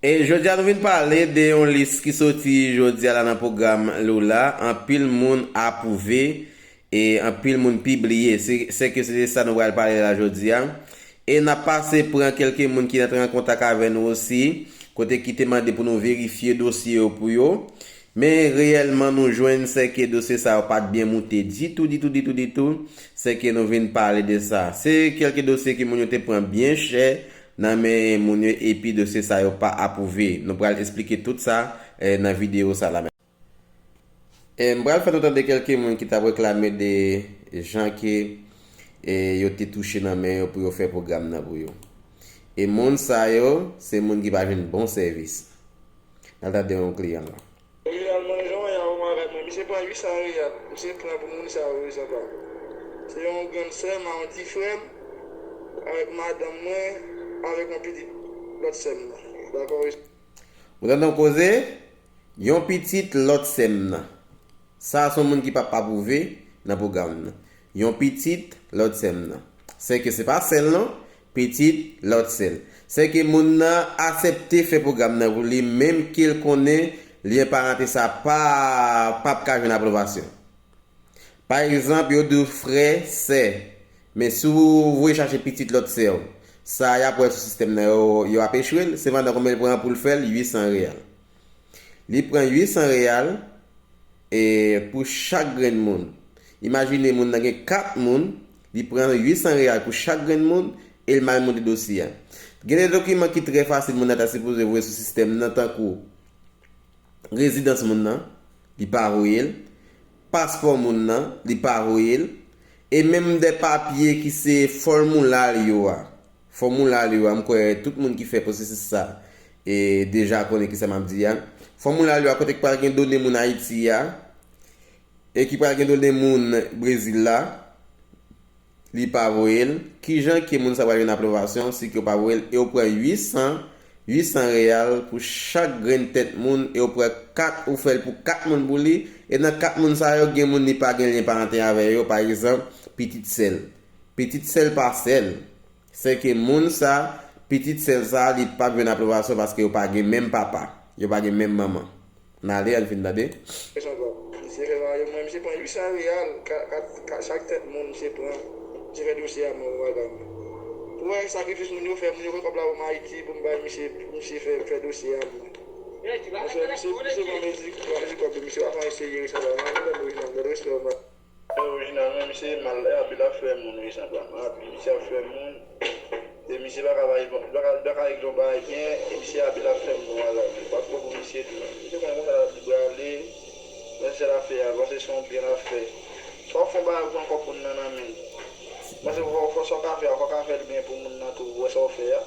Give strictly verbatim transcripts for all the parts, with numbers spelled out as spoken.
E jodi a nou vin pale de yon lis ki soti jodi a la nan pwogram Lula. Anpil moun apwouve e anpil moun pibliye. Se, se ke se de sa nou pral pale la jodi a. E n ap pase pran kèlke moun ki rantre an kontak avè nou osi, kote ki te mande pou nou verifye dosye yo pou yo. Men reyèlman nou jwenn se ke dosye sa yo pa t byen moute ditou, ditou, ditou, ditou. Se ke nou vin pale de sa. Se kèlke dosye ke moun yo te pran byen chè nan men moun yo epi dosye sa yo pa apwouve. Nou pral esplike tout sa eh, nan videyo sa la menm. Eh, m pral fè nou tande kèlke moun ki t ap reklame de jan ke eh, yo te touche nan men yo pou yo fè pwogram nan pou yo. E moun sa yo, se moun ki pa jwenn bon sèvis. N al tande yon kliyan la. Finalman, jan w wè a, ou malad mwen. Misye pran uit san reyal. Misye pran pou moun sa yo, rezon pa. Se yon grann sè m, a yon ti frè m, avèk madanm mwen, avèk yon pitit lòt sè m nan. Dakò? Ou tande yon koze? Yon pitit lòt sè m nan. Sa a se yon moun ki p ap apwouve nan pwogram nan. Yon pitit lòt sè m nan. Sèke se pa sè l non, pitit lòt sè l. Sèke moun nan aksepte fè pwogram nan pou li, menm ke l konnen lyen parante sa pa p ap ka jwenn apwobasyon. Pa egzanp, yo di w frè, sè, men si w voye chache pitit lòt sè w, sa y ap wè sou sistèm nan, yo, yo ap echwe l, se pandan konbyen l pran pou l fè l, uit san reyal. Li pran uit san reyal, e pou chak grenn moun. Imajine moun nan gen kat moun, li pran uit san reyal pou chak grenn moun, e l mal monte dosye a. Gen de dokiman ki trè fasil moun nan ta sipoze voye sou sistèm nan, tankou rezidans moun nan, li pa voye l, paspò moun nan, li pa voye l, e menm de papye ki se fòmilè yo a. Fòmilè yo a, m kwè tout moun ki fè pwosesis sa e deja konnen kisa m ap di a. Fòmilè yo a kote ki pral gen done moun Ayiti a e ki pral gen done moun Brezil la, li pa voye l. Kijan ke moun sa pral jwenn apwobasyon si ke w pa voye l e w pran uit san, uit san reyal pou chak grenn tèt moun e w pran kat, ou fè l pou kat moun pou li, e nan kat moun sa yo gen moun li pa gen lyen parante avè yo, pa egzanp, pitit sè l. Pitit sè l pa sè l. Sèke moun sa, pitit sè l sa, li p ap jwenn apwobasyon paske yo pa gen menm papa, yo pa gen menm manman. N ale, ann fin tande. Misye fè ba yo, mwen, misye pran uit san reyal, ka, ka, ka, chak tèt moun, misye pran, misye fè dosye a, mwen, bagay mwen. Pou wè sakrifis moun yo fè, moun yo pran kòb la pou m Ayiti, pou m bay misye, pou misye fè, fè dosye a, mwen. Misye, misye, misye pran mezi, pran mezi kòb, misye pa fè eseye, sa va, mwen, mwen, mwen, mwen, mwen, mwen, Orijinalman, misye mal, e abi l ap fè moun, wi, sanpla. Abi, misye ap fè moun. E misye pa ka bay, bon, li pa ka, li pa ka regle yon bagay byen, e misye abi l ap fè moun bagay. Li pa t bon pou misye tou. Misye konnen konsa l ap li prale, men se l ap fè a, panse se yon byen l ap fè. Fò w fè yon bagay pou pran kòb moun nan nan men l. Panse fò, fò sa w ka fè a, fò w ka fè l byen pou moun nan tou, wè sa w fè a.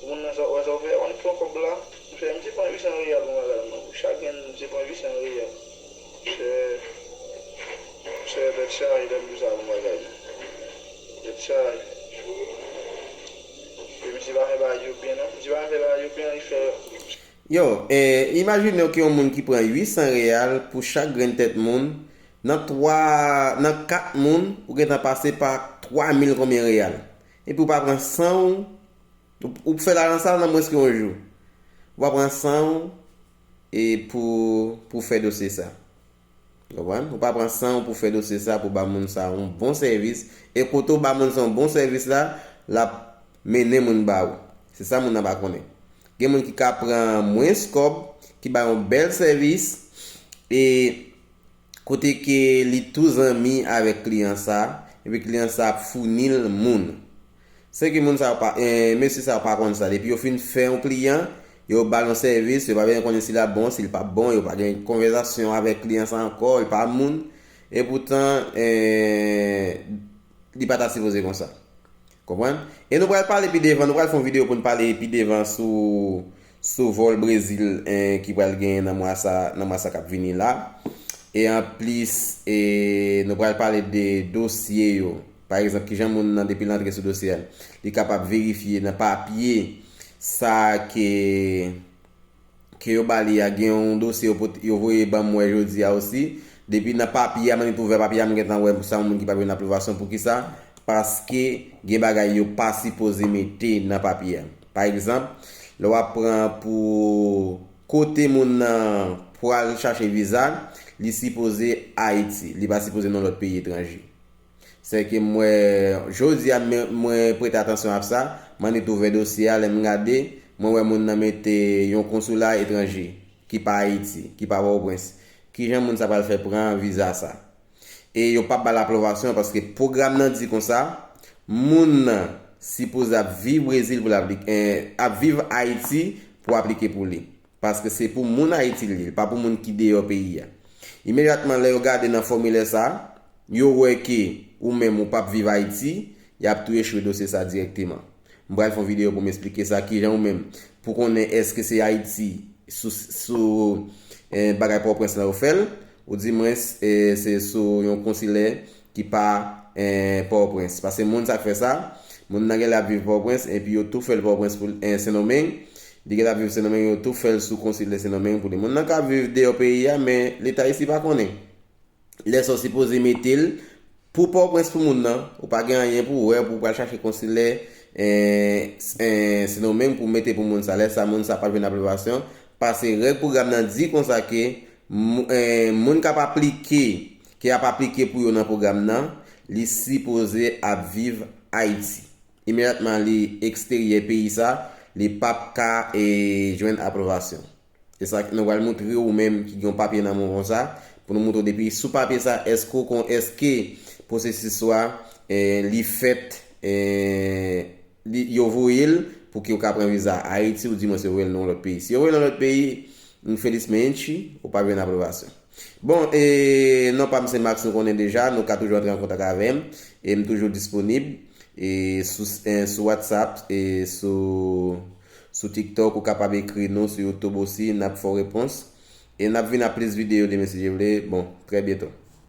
Pou moun nan sa, wè sa w fè a, w annik pran kòb la. Misye, misye pran uit san reyal pou bagay, non. Pou chak grenn, misye pran uit san reyal. Misye, misye tèt chaje lè m di w sa pou bagay. Tèt chaje. E misye pa fè bagay yo byen non. Misye pa fè bagay yo byen, li fè. Yo, eh, imajine w ke yon moun ki pran uit san reyal pou chak grenn tèt moun, nan twa, nan kat moun, ou gentan pase pa twa mil konbyen reyal. Epi w pa pran san w, ou, ou fè lajan sa nan mwens ke yon jou. Ou pa pran san w, e pou, pou fè dosye sa. Konprann? Ou pa pran san w pou fè dosye sa, pou ba moun sa yon bon sèvis. E kote w ba moun sa yon bon sèvis la, l ap mennen moun ba ou. Se sa moun nan pa konnen. Gen moun ki ka pran mwens kòb, ki ba yon bèl sèvis, e kote ke li tou zanmi avèk kliyan sa, epi kliyan sa ap founi l moun. Se ke moun sa yo pa, eh, mesye sa yo pa konn sa. Depi yo fin fè yon kliyan, yo ba l yon sèvis, yo pa bezwen konnen si l ap bon, si l p ap bon, yo pa gen konvèsasyon avèk kliyan sa ankò, li pa moun. Epoutan, eh, li pa ta sipoze konsa. Konprann? E nou pral pale pi devan, nou pral fè yon videyo pou n pale pi devan sou, sou vòl Brezil, eh, ki pral genyen nan mwa sa, nan mwa sa k ap vini la. E anplis, eh, nou pral pale de dosye yo. Pa egzanp, kijan moun nan, depi l antre sou dosye a, li kapab verifye nan papye sa ke, ke yo ba li a, gen yon dosye yo pot, yo voye ban mwen jodi a osi. Depi nan papye a, mwen te ouvè papye a, mwen gentan wè sa yon moun ki pa jwenn apwobasyon. Poukisa? Paske gen bagay yo pa sipoze mete nan papye a. Pa egzanp, Lè w ap pran pou kote moun nan pral chache viza, li sipoze Ayiti. Li pa sipoze nan lòt peyi etranje. Sèke mwen, jodi a, mwen, mwen prete atansyon ap sa, m annik ouvè dosye a, lè m gade, mwen wè moun nan mete yon konsoula etranje, ki pa Ayiti, ki pa Pòtoprens. Kijan moun sa pral fè pran viza sa? E yo p ap ba l apwobasyon paske pwogram nan di konsa, moun nan sipoze ap viv Brezil pou l aplik-, eh, ap viv Ayiti pou aplike pou li. Paske se pou moun Ayiti li ye, pa pou moun ki deyò peyi a. Imedyatman lè yo gade nan fòmilè sa, yo wè ke ou menm ou p ap viv Ayiti, y ap tou echwe dosye sa dirèkteman. M pral fè yon videyo pou m esplike sa, kijan ou menm, pou konnen èske se Ayiti sou, sou eh, bagay Pòtoprens lan yo fè l, oudimwens eh, se sou yon konsilè ki pa eh, Pòtoprens. Paske moun sa k fè sa, moun nan genlè ap viv Pòtoprens, epi yo tou fè l Pòtoprens pou eh, Sendomeng, li genlè ap viv Sendomeng, yo tou fè l sou konsilè Sendomeng pou li. Moun nan ka viv deyò peyi a, men Leta isi pa konnen. Lè sa w sipoze mete l pou Pòtoprens pou moun nan, ou pa gen anyen pou w wè, pou w pral chache konsilè eh, eh, Sendomeng pou w mete pou moun sa. Lè sa, moun sa p ap jwenn apwobasyon, paske règ pwogram nan di konsa ke mou-, eh, moun k ap aplike, ki ap aplike pou yo nan pwogram nan, li sipoze ap viv Ayiti. Imedyatman li eksteryè peyi sa, li p ap ka eh, jwenn apwobasyon. E sa nou pral montre ou menm ki gen yon papye nan men w konsa, pou nou montre w depi sou papye sa, èske w kon, èske pwosesis ou a eh, li fèt, eh, li, yo voye l pou ke w ka pran viza Ayiti, oudimwens yo voye l nan yon lòt peyi. Si yo voye l nan lòt peyi, mfelismente, ou p ap jwenn apwobasyon. Bon, e non pa m se Max, nou konnen deja, nou ka toujou antre an kontak avè m, e m toujou disponib, e sou, eh, sou WhatsApp, e sou, sou TikTok, ou kapab ekri nou sou YouTube osi, n ap fè w repons. E n ap vin ak plis videyo demen si Dye vle. Bon, trè byento.